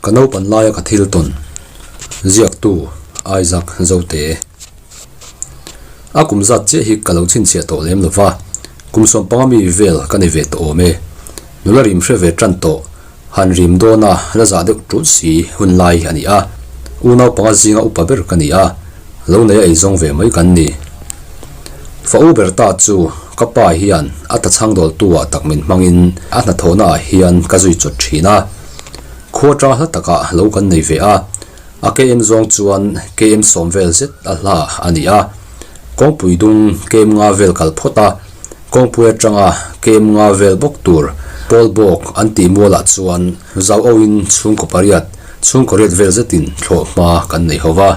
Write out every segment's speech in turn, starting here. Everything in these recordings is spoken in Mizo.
Ka naupan laia ka thil tawn ziaktu Isaac Zote. A kum zat chiah hi ka lo chhinchhiah tawh lem lo va, kum sawmpanga mi vel ka ni ve tawh awm e. Nula rim hre ve tan tawh, han rim dawn a la zah deuh ṭut si hun lai a ni a. Unau panga zinga upa ber ka ni a, lo nei a eizawng ve mai kan ni. Fa u ber ta chu ka pa hian a tachhang dawltu ah tak min hmangin a hnathawhna ah hian ka zui chawt thin a. Khua tang hla takah lo kan nei ve a, a KM zawng chuan KM sawm vel zet a hla a ni a. Kawngpui dung KM nga vel kal phawt a, kawngpui atanga KM nga vel bawk tur pawl bawk an tih mualah chuan zau auhin chhungkaw pariat, chhungkaw riat vel zetin thlawh hma kan nei ho va.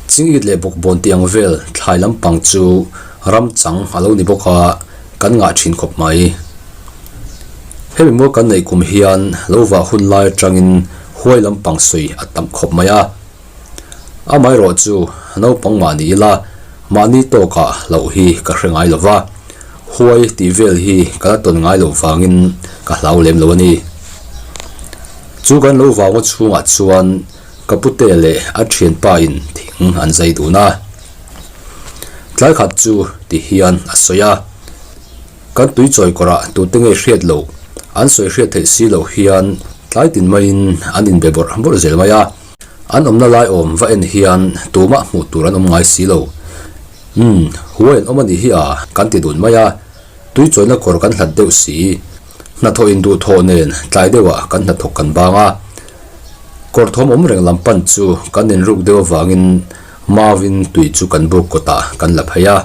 Chingit leh bawkbawn tih ang vel thlai lampang chu ram chang a lo ni bawk a, kan ngah thin khawp mai. Hemi mual kan neih kum hian lo vah hun lai atangin huai lampang sawi a tam khawp mai a. Amaherawh chu naupang mah ni ila mahni tawkah hlauh hi ka hre ngai lo va, huai tih vel hi ka la tawn ngai loh vangin ka hlau lem lo a ni. Chu kan lo vauva chhungah chuan Ka pute leh a thianpa in thing an zai dun a. Tlai khat chu ti hian a sawi a, Kan tui chawi kawrah tute nge hriat loh, an sawi hriat theih si loh hian tlai tin maiin an inbe bawrh bawrh zel mai a. An awmna lai awm va en hian tumah hmuh tur an awm ngai si lo. Umm, huai an awm a nih hi a, kan ti dun mai a. Tui chawina kawr kan hlat deuh si. Hnathawh induhthawh nen tlai deuhah kan hnathawk kan bang a. Kawr thawm awm reng lam pan chu kan inruk deuh avangin mauvin tui chu kan buk kawtah kan la phei a.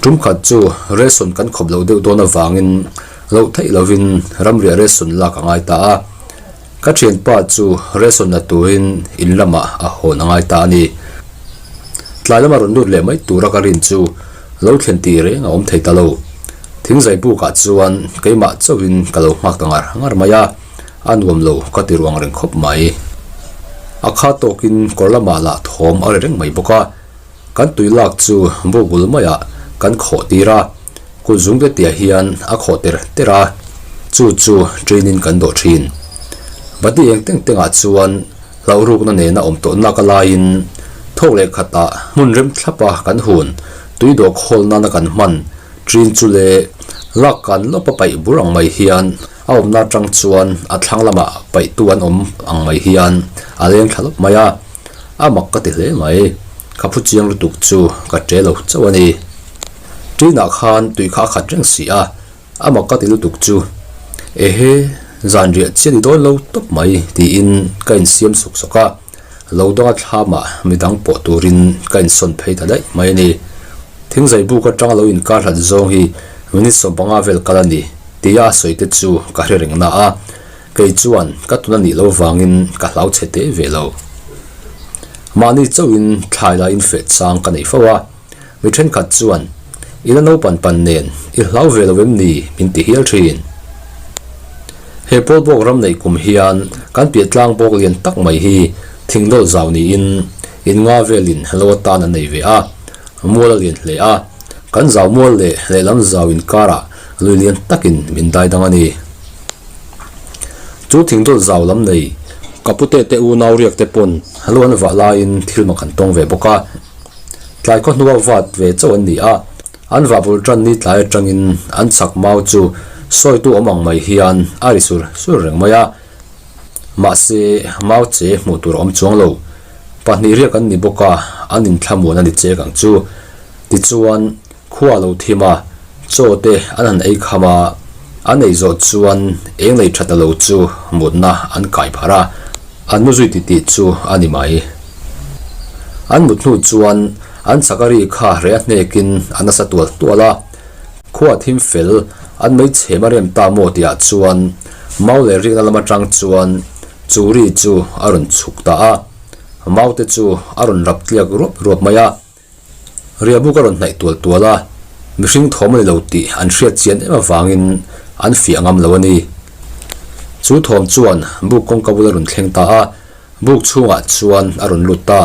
Tum khat chu ration kan khawp loh deuh dawn avangin loh theih lovin ramriah ration lak a ngai ta a. Ka thianpa chu ration la turin in lamah a hawn a ngai ta a ni. Tlai lama rawn lut leh mai tura ka rin chu lo thlen tih reng a awm thei ta lo. Thingzai bukah chuan keimah chauhin ka lo nghak ta ngar ngar mai a. A nuam lo ka ti ruang reng khawp mai. A kha tawkin kawr lamah lah thawm a ri reng mai bawk a. Kan tui lak chu bu bul maiah kan khawh tir a, kut zung te tiah hian a khawh ter ter a, chu chu train in kan dawh thin. Bati eng teng tengah chuan hlauh rukna nena awm tawh nak a laiin thawk leh khatah hmun rem thlapa kan hun tui dawh khawl nana kan hman train chu leh lak kan lawpa paih bur ang mai hian A awmna atang chuan a thlang lamah paihtu an awm ang mai hian a leng thla lawp mai a, a mak ka ti hle mai. Ka phu chiang lutuk chu ka ṭe lo chauh a ni. Ṭinah khan tui kha a khat reng si a, a mak ka ti lutuk chu ehe zan riah chiah ni dawn lo tawp mai tiin ka insiam sawk sawk a, lo danga thlamah midang pawh turin ka insawn phei ta daih mai a ni. Thingzai buk atanga lo inkar hlat zawng hi minute 15 vel kal a ni. Tia a sawi te chu ka hre reng na a, kei chuan ka tuna nih lo vangin ka hlau chhe teh ve lo. Mahni chauhin thlai laiin feh chang ka nei fo a, mi thenkhat chuan i la naupan pan nen i hlau ve lo em ni min ti hial thin. He pawl bawk ram neih kum hian kan piah tlang bawk lian tak mai hi thingdawl zau niin in nga velin lo atan an nei ve a, mual a lian hle a, kan zau mual leh lehlam zau inkarah Lui lian takin min dai dang a ni. Chu thingdawt zau lam nei ka pute te unau riak te pawn lo an vah laiin thil mak an tawng ve bawk a. Tlai khaw hnua vat ve chauh an ni a, an vah bul tan ni tlai atangin an chak mau chu sawitu awm ang mai hian a ri sur sur reng mai a. Mahse mau che hmuh tur a awm chuang lo. Pahnih riak an ni bawk a, an inthlamuan a ni chek ang chu. Tichuan Khua lo thim a, chaw te an han ei kham a, an ei zawh chuan eng nei tha ta lo chu mutna an kai pharh a, an mu zui titih chu a ni mai. An mut hnu chuan an chakari kha reh a hnekin a nasa tual tual a, khua thim fel an mei chhem a rem ta maw tihah chuan mau leh rikna lam atang chuan churi chu a rawn chhuk ta a, mau te chu a rawn rap tliak ruap ruap mai a. Riahbuk a rawn hnaih tual tual a, mihring thawm a ni lo tih an hriat chian em avangin an fiah ngam lo a ni. Chu thawm chuan buk kawngka bul a rawn thleng ta a, buk chhungah chuan a rawn lut ta.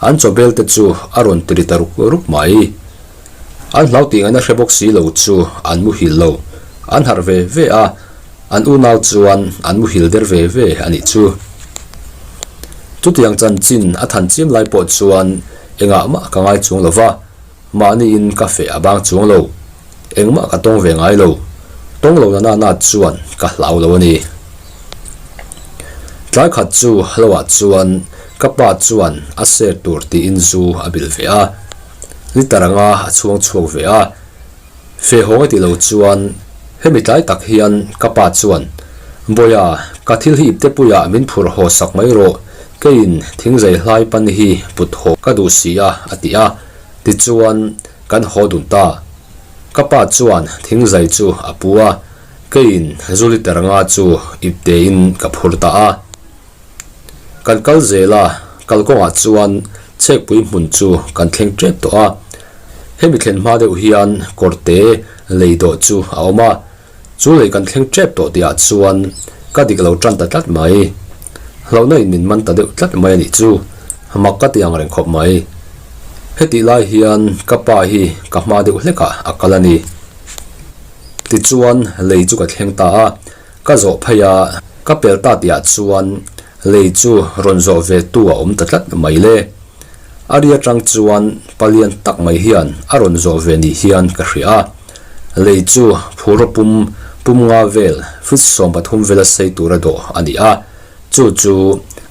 An chaw bel te chu a rawn ti ri ta ruk ruk mai. An hlau tih ngaihna hre bawk si lo chu an muhil lo. An harh ve ve a. An unau chuan an muhil der ve ve a nih chu. Chutiang chanchin a than chiam lai pawh chuan engah mah ka ngai chuang lo va, mahniin ka feh a bang chuang lo. Engmah ka tawng ve ngai lo. Tawng lo na na chuan ka hlau lo a ni. Tlai khat chu hloah chuan ka pa chuan a ser tur tiin zu a bilh ve a. Liter anga a chhuang chhuak ve a. Fe hawng a ti lo chuan hemi tlai tak hian ka pa chuan, Bawiha, ka thil hi ipte puiah min phurh haw sak mai rawh, keiin thingzai hlai pan hi put haw ka duh si a, a ti a. Tichuan, kan haw dun ta. Ka pa chuan thingzai chu a pu a, keiin zu liter nga chu iptein ka phur ta a. Kan kal zel a, kalkawngah chuan chhekpui hmun chu kan thleng tep tawh a. Hemi thlen hma deuh hian kawrte lei dawh chu a awm a, chu lei kan thleng tep tawh tihah chuan ka dik lo tan ta tlat mai. Hlauhna in min man ta deuh tlat mai a nih chu, mak ka ti ang reng khawp mai. Hetih lai hian ka pa hi ka hma deuh hlekah a kal a ni. Tichuan lei chu ka thleng ta a, Ka zawh phei a, ka pel ta tihah chuan lei chu rawn zawh ve tu a awm ta tlat mai le. A ri atang chuan palian tak mai hian a rawn zawh ve ni hian ka hria a. Lei chu phur pum pum nga vel feet 13 vela sei tura dawh a ni a, chu chu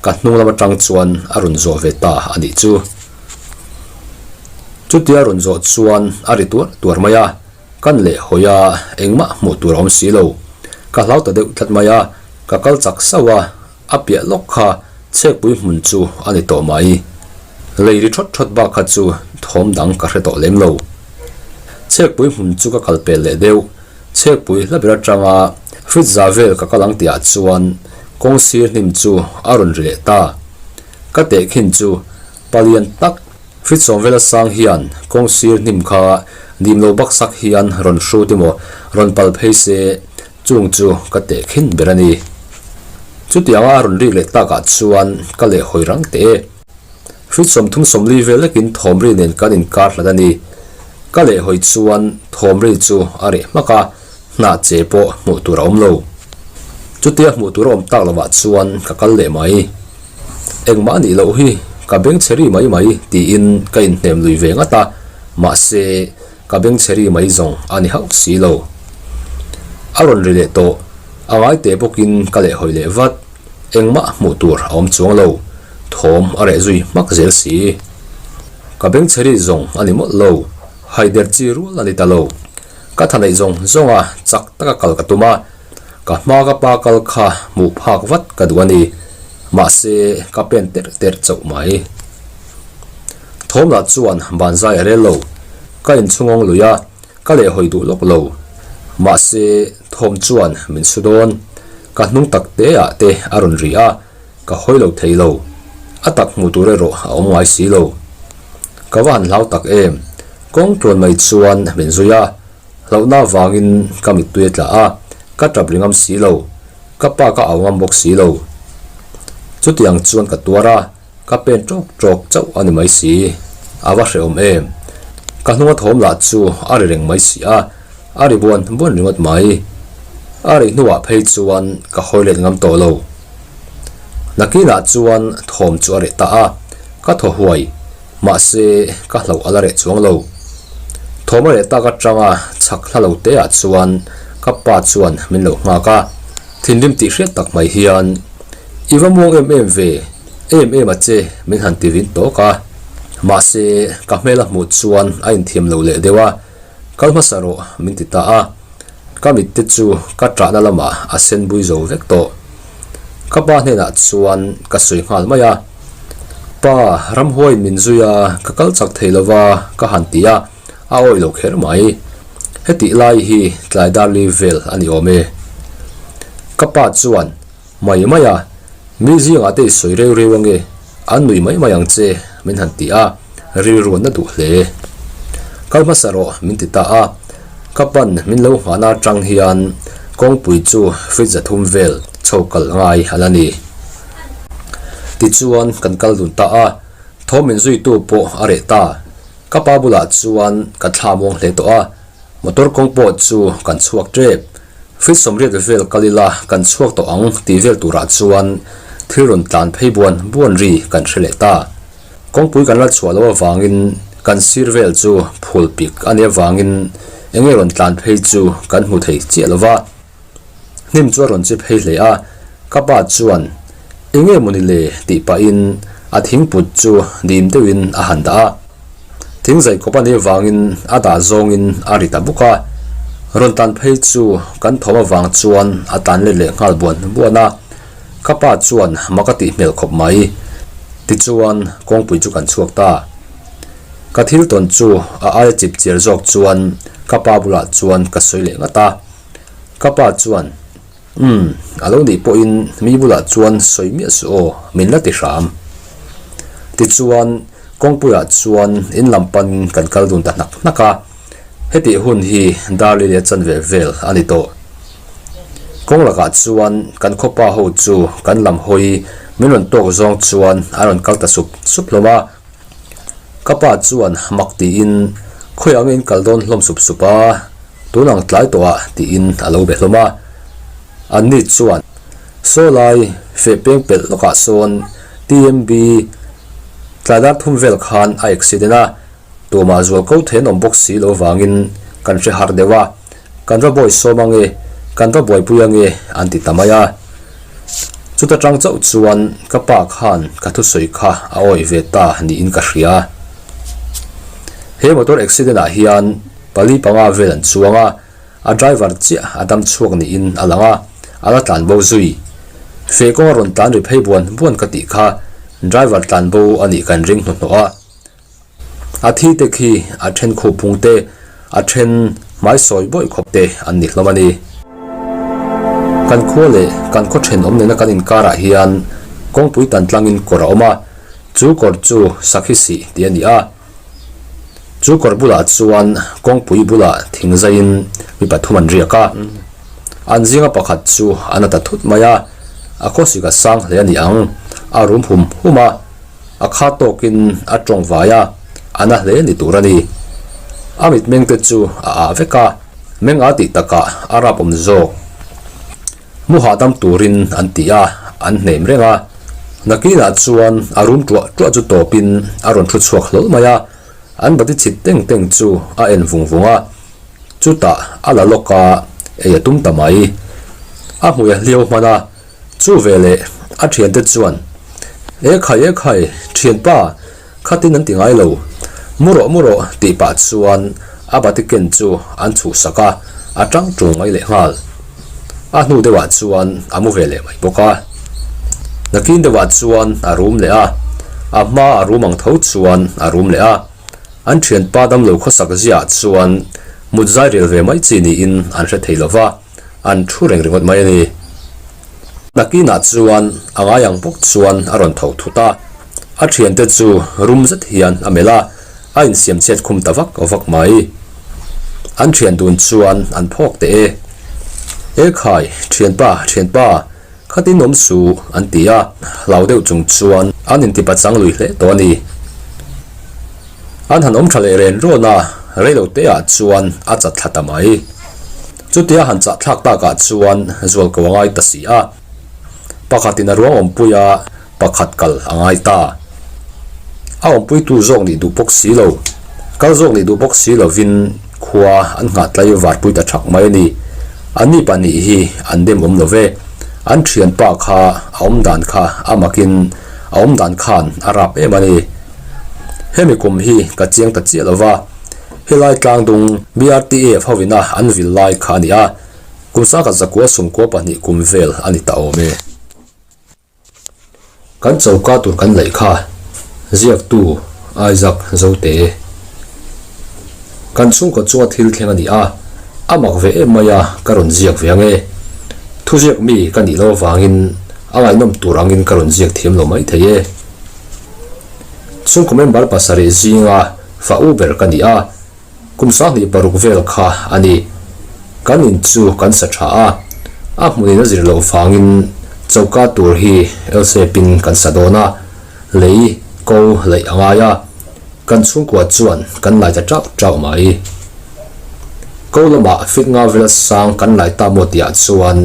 ka hnung lam atang chuan a rawn zawh ve ta a nih chu. Chutia rawn zawh chuan a ri tuar tuar mai a. Kan leh hawi a, engmah hmuh tur a awm si lo. Ka hlau ta deuh tlat mai a, ka kal chak sauh a, a piah lawk kha chhekpui hmun chu a ni tawh mai. Lei ri thawt thawt bak kha chu thawm dang ka hre tawh lem lo. Chhekpui hmun chu ka kal pel leh deuh, chhekpui hla ber atanga frit za vel ka kal ang tihah chuan kawng sir hnim chu a rawn ri leh ta. Ka tehkhin chu palian tak Frit Sawmvela sang hian kawng sir hnim kha dim lo baksak hian rawn hrut emaw rawn pal phei se chung chu ka teh khin ber a ni. Chutianga a rawn rik leh takah chuan ka leh hawi rang teh e. Frit 30 40 vel lekin thawmri nen kan inkar hlat a ni. Ka leh hawi chuan thawmri chu a reh hmak a, hnah che pawh hmuh tur a awm lo. Chutia hmuh tur a awm tak lovah chuan ka kal leh mai. Engmah a nih loh hi, ka bengchhe ri mai mai tiin ka inhnem lui ve ngat a, mahse ka bengchhe ri mai zawng a ni hauh si lo. A rawn ri leh tawh, a ngai teh bawkin ka lehhawi leh vat, engmah hmuh tur a awm chuang lo, thawm a reh zui hmak zel si. Ka bengchhe ri zawng a ni mawlh lo, haider chi rual a ni ta lo. Ka tha neih zawng zawng a, chak taka kal ka tum a, Ka hma ka pa kal kha hmuh phak vat ka duh a ni. Mahse, ka pen terh terh chauh mai. Thawm lah chuan banzai a rel lo. Ka inchhungawng lui a, ka lehhawi duh lawk lo. Mahse, thawm chuan min su dawn. Ka hnung tak te ah te a rawn ri a, ka hawi lo thei lo. A tak hmuh tur erawh a awm ngai si lo. Ka va han hlau tak em. Kawng tluan mai chuan min zui a. Hlauhna avangin ka mittui a tla a, ka tap ri ngam si lo, ka pa ka au ngam bawk si lo. Chutiang chuan ka tuar a, ka pen tawk tawk chauh a ni mai si. A va hrehawm em? Ka hnunga thawm lah chu a ri reng mai si a, a ri buan buan ringawt mai. A rih hnuah phei chuan ka hawi let ngam tawh lo. Nakinah chuan thawm chu a reh ta a, ka thaw huai. Mahse, ka hlauh a la reh chuang lo. Thawm a reh tak atanga chhak hla lo te ah chuan ka pa chuan min lo nghak a. Thinrim tih hriat tak mai hian, I va muang em em ve, em em a che min han ti vin tawk a. Mahse, ka hmel a hmuh chuan a inthiam lo leh deuh a, Kal hmasa rawh min ti ta a. Ka mit te chu ka ṭahna lamah a sen bui zo vek tawh. Ka pa hnenah chuan ka sawi nghal mai a, Pa, ramhuaiin min zui a, ka kal chak thei lo va, ka han ti a, a awih lo kher mai. Hetih lai hi tlai dar li vel a ni awm e. Ka pa chuan, Mai mai a, mi zingah te i sawi reu reu ange, an nui mai mai ang che, min han ti a, rilru an na duh hle. Kal hmasa rawh, min ti ta a, ka pan min lo nghahna atang hian kawngpui chu feet 300 vel chho kal ngai a la ni. Tichuan kan kal dun ta a, thawm min zuitu pawh a reh ta. Ka pa bulah chuan ka thla muang hle tawh a, motor kawng pawh chu kan chhuak tep. Feet 80 vel kal ila kan chhuak tawh ang tih vel turah chuan thil rawn tlan phei buan buan ri kan hre leh ta. Kawngpui kan la chhuah loh avangin kan sir vel chu phul pik a nih avangin enge rawn tlan phei chu kan hmu thei chiah lo va. Hnim chu a rawn che phei hle a, ka pa chuan enge mawni le tih pahin a thingput chu dim deuhin a han dah a. Thing zai kawp a nih avangin a dah zawngin a ri ta bawk a, rawn tlan phei chu kan thawm avang chuan a tlan let leh nghal buan buan a, ka pa chuan mak a tih hmel khawp mai. Tichuan kawngpui chu kan chhuak ta. Ka thil tawn chu a aia chip chiar zawk chuan ka pa bulah chuan ka sawi leh ngat a, ka pa chuan Umm, a lo nih pawhin mi bulah chuan sawi miah suh aw, min la ti hram. Tichuan, kawngpuiah chuan in lam panin kan kal dun ta hnak hnak a, hetih hun hi Darli leh chanve vel a ni tawh. Kawng lakah chuan kan khawpa ho chu kan lam hawi min rawn tawk zawng chuan an rawn kal ta sup sup hlawm a. Ka pa chuan mak tiin, Khawiah nge in kal dawn hlawm sup sup a? Tun ang tlai tawh ah tiin a lo be hlawm a. Anni chuan, Saw lai feh peng pelh lawkah sawn TMB tlai dar thum vel khan a accident a, tumah zual ko thei an awm bawk si lo vangin kan hre har deuh a, kan va bawi sawm ange, kan va buaipui ange an ti ta mai a. Chuta tang chauh chuan ka pa khan ka thusawi kha a awih ve ta niin ka hria. He motor accident ah hian Pali panga vel an chuang a, a driver chiah a dam chhuak niin a lang a, a la tlan bo zui. Feh kawng a rawn tlan ri phei buan buan ka tih kha driver tlan bo a nih kan ring hnuhnawh a. A thi te khi a then khup phung te, a then hmai sawi bawih khawp te an ni hlawm a ni. Kan khua leh kan khaw thenawm nena kan inkarah hian kawngpui tan tlangin kawr a awm a, chu kawr chu sakhi sih tih a ni a. Chu kawr bulah chuan kawngpui bulah thing zaiin mi pathum an riak a. An zinga pakhat chu an a ta thut mai a, a khawsik a sang hle a ni ang, a rum hum hum a, a kha tawkin a tawng vai a, a na hle ni tur a ni. A mitmeng te chu a ah vek a, meng a tih takah a rap awm zawk. Mu hahdam turin an ti a, an hnem reng a. Nakinah chuan a rum tuah tuah chu tawpin a rawn thu chhuak hlawl mai a, an bati chhit teng teng chu a en vung vung a. Chutah a la lawk a, ei a tum ta mai. A hmui a hliau hman a, chu veleh a thiante chuan, Ekhai ekhai, thianpa, Khatin an ti ngai lo. Mu rawh mu rawh tih pah chuan a bati ken chu an chhuhsak a, a tang tung mai leh nghal. A hnu deuhah chuan a mu ve leh mai bawk a. Nakin deuhah chuan a rum leh a, a hma a rum ang tho chuan a rum leh a. An thianpa damlo khawsak ziaah chuan mut zai rel ve mai chi niin an hre thei lo va, an thu reng ringawt mai a ni. Nakinah chuan a ngai ang bawk chuan a rawn tho thut a, a thiante chu rum zet hian a melh a, a insiam chhiat khum ta vak vak mai. An thian dun chuan an phawk teh e. E khai, thianpa, thianpa, khatin awm suh, an ti a, hlau deuh chung chuan an intipa chang lui hle tawh a ni. An han awm tha leh ren rawn a, reilo te ah chuan a chat thla ta mai. Chutia han chah thlak takah chuan zualko a ngai ta si a. Pakhatin a ruang awmpui a, pakhat kal a ngai ta. A awmpuitu zawk nih duh bawk si lo, kal zawk nih duh bawk si lovin khua an nghah tlai varpui ta thak mai a ni. Anni pahnih hi an dem awm lo ve. An thianpa kha a awmdan kha a makin a awmdan khan a rap em a ni. Hemi kum hi ka chiang ta chiah lova, helai tlangdung BRTF hovina an vil lai kha a ni a, kum sangkhat zakua sumkua pahnih kum vel a ni ta awm e. Kan choka tur kan laih kha ziaktu Isaac Zote. Kan chhungkaw chunga thil thleng a ni a, a mak ve em mai a ka rawn ziak ve ang e. Thuziak mi ka nih loh avangin a ngaihnawm tur angin ka rawn ziak thiam lo mai thei e. Chhungkaw member pasarih zinga fa u ber ka ni a, kum 25 vel kha a ni. Kan in chu kan sa tha a, a hmunin a zir loh vangin choka tur hi L-shape-in kan sa dawn a, lei ko laih a ngai a, kan chhungkua chuan kan lai ta tauh tauh mai. Ko lamah fit nga vela sang kan lai ta maw tihah chuan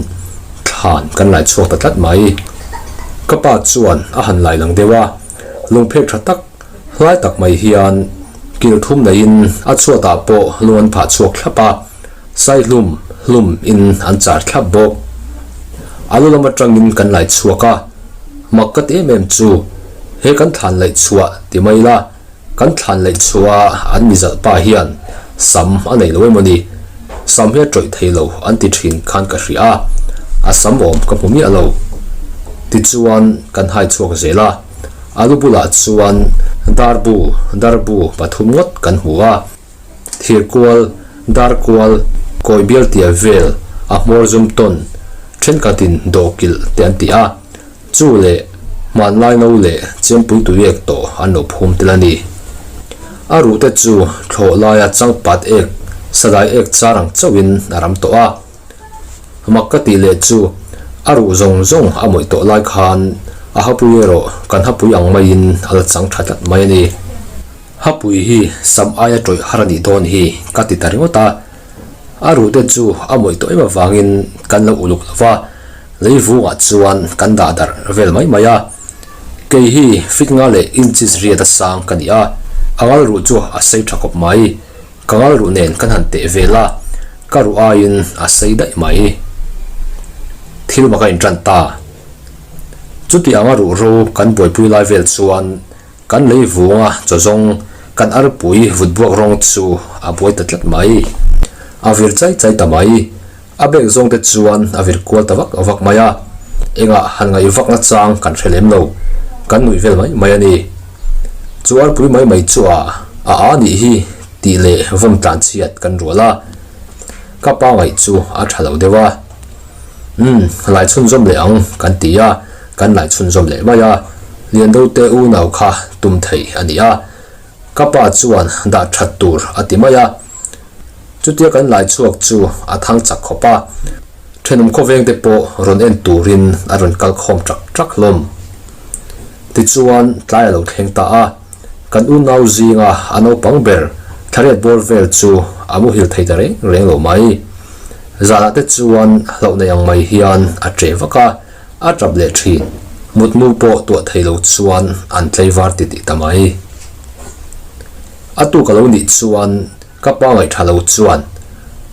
thlan kan lai chhuak ta tlat mai. Ka pa chuan a han lai lang deuh a, lungphek tha tak hlai tak mai hian kil thum neiin a chhuatah pawh lung an phah chhuak thlap a, saihlum hlum in an char thlap bawk. A lu lam atangin kan lai chhuak a, mak ka ti em em chu he kan thlan laih chhuah ti mai la, Kan thlan laih chhuah a an mizalh pa hian sam a nei lo emaw ni? Sam hi a tawih thei lo an ti thin khan ka hria a, a sam awm ka hmu miah lo. Tichuan kan hai chhuak zel a, a lu bulah chuan darbu darbu pathum ngawt kan hmu a, thirkual, darkual, kawi bial tia vel a hmawr zum tawn thenkhatin dawhkilh te an ti a. Chu leh hmanlai no leh chempui tuiek tawh an lo phum tel a ni. A ruhte chu thlawh laia changpat ek, sadai ek char ang chauhin a ram tawh a. Mak ka tih leh chu a ruh zawng zawng a mawih tawh lai khan a hapui erawh kan hapui ang maiin a la chang tha tlat mai a ni. Hapui hi sam aia tawih har a nih dawn hi ka ti ta ringawt a. A ruhte chu a mawih tawh em avangin kan lo uluk lo va. Lei vungah chuan kan dah darh vel mai mai a, kei hi fit nga leh inches riat a sang ka ni a, a ngal ruh chu a sei tha khawp mai, ka ngal ruh nen kan han teh vel a, ka ruh aiin a sei daih mai. Thil mak a intan ta. Chuti anga ruh ro kan buaipui lai vel chuan kan lei vunga chaw zawng kan arpui vut buak rawng chu a buai ta tlat mai. A vir chai chai ta mai. A bag zawng te chuan a vir kual ta vak vak mai a, engah han ngaih vak na chang kan hre lem lo, kan nuih vel mai mai a ni. Chu arpui mai mai chu a a a nih hi tih leh vawm tlan chhiat kan rual a, ka pa ngaih chu a tha lo deuh a. Umm, lai chhunzawm leh ang kan ti a, kan lai chhunzawm leh mai a, Liando te unau kha tum thei a ni a, Ka pa chuan dah that tur a ti mai a, chutia kan lai chhuak chu a thang chak khawp a, thenawm khawveng te pawh rawn en turin a rawn kal khawm trak trak hlawm. Tichuan tlai a lo thleng ta a, kan unau zinga a naupang ber thariat bawr vel chu a muhil thei ta reng reng lo mai. Zanah te chuan hlauh nei ang mai hian a ṭeh vak a, A tap leh thin. Mutmu pawh tuah thei lo chuan an tlei var ti tih ta mai. A tuk a lo nih chuan ka pa ngaih tha lo chuan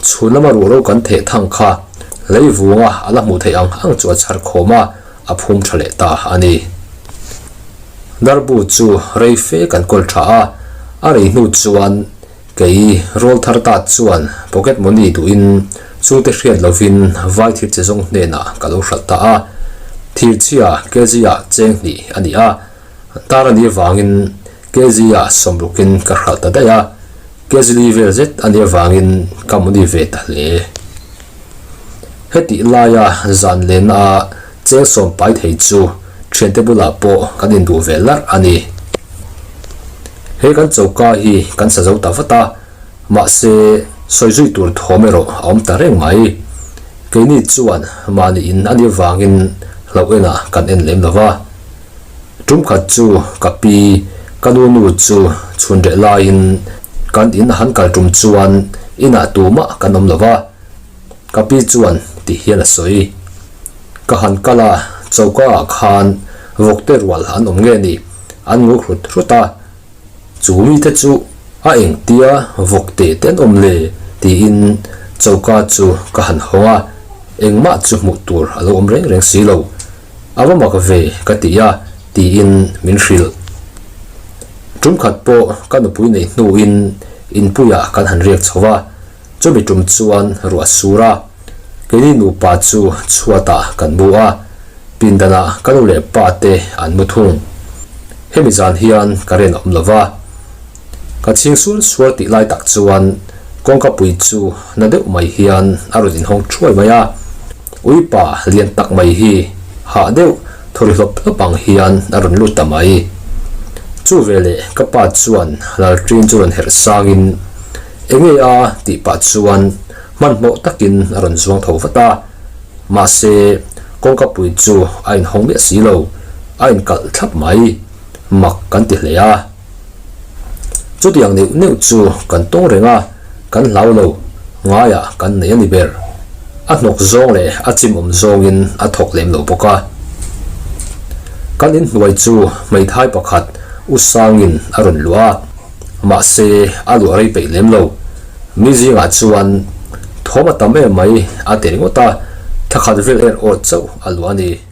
chhun lama ruhro kan theh thang kha lei vunga a la hmuh theih ang ang chu a chhar khawm a, a phum tha leh ta a ni. Darbu chu rei fe kan kawl tha a, a rei hnu chuan Kei rawl thar ta chuan pocket money duhin chungte hriat lovin vai thir che zawng hnenah ka lo hralh ta a, thir chhia kg ah cheng hnih a ni a, tar a nih avangin kg ah sawmrukin ka hralh ta daih a, kg li vel zet a nih avangin ka money ve ta hle. Hetih laia zan lenna a cheng sawm pai thei chu thiante bulah pawh kan induh ve larh a ni. He kan choka hi kan sa zo ta vat a, mahse sawi zui tur thawm erawh a awm ta reng mai. Keini chuan mahni in a nih avangin hlauh enah kan en lem lo va. Tum khat chu ka pi, ka nu nu chu chhun reh laiin kan in a han kal tum chuan inah tumah kan awm lo va. Ka pi chuan ti hian a sawi. Ka han kal a, choka ah khan vawkte rual an awm nge ni, an ngu hrut hrut a. Chu mite chu a engtia vawkte te an awm le tiin choka chu ka han hawng a, engmah chu hmuh tur a lo awm reng reng si lo. A va mak ve ka ti a tiin min hrilh. Tum khat pawh ka nupui neih hnuin inpuiah kan han riak chho a. Chumi tum chuan ruah sur a, keini nupa chu chhuatah kan mu a, pindanah ka nu leh pa te an mu thung. Hemi zan hian ka ren awm lo va, ka chhing sual sual tih lai tak chuan kawngka pui chu na deuh mai hian a rawn inhawng thuai mai a, uipa lian tak mai hi hah deuh thawri hlawp hlawp ang hian a rawn lut ta mai. Chu veleh ka pa chuan lalṭin chu rawn herh sangin, Enge a tih pah chuan hmanhmawh takin a rawn zuang tho vat a, mahse kawngka pui chu a inhawng miah si lo, a inkalh thlap mai, mak kan ti hle a. Chutiang neuh neuh chu kan tawng reng a, kan hlau lo, Ngaiah kan nei a ni ber. A hnawk zawng leh a chimawm zawngin a thawk lem lo bawk a. Kan inhnuai chu hmeithai pakhat U Sangin a rawn luah a, mahse a luah rei peih lem lo. Mi zingah chuan thawm a tam em mai a ti ringawt a, thla khat vel er awt chauh a luah a ni.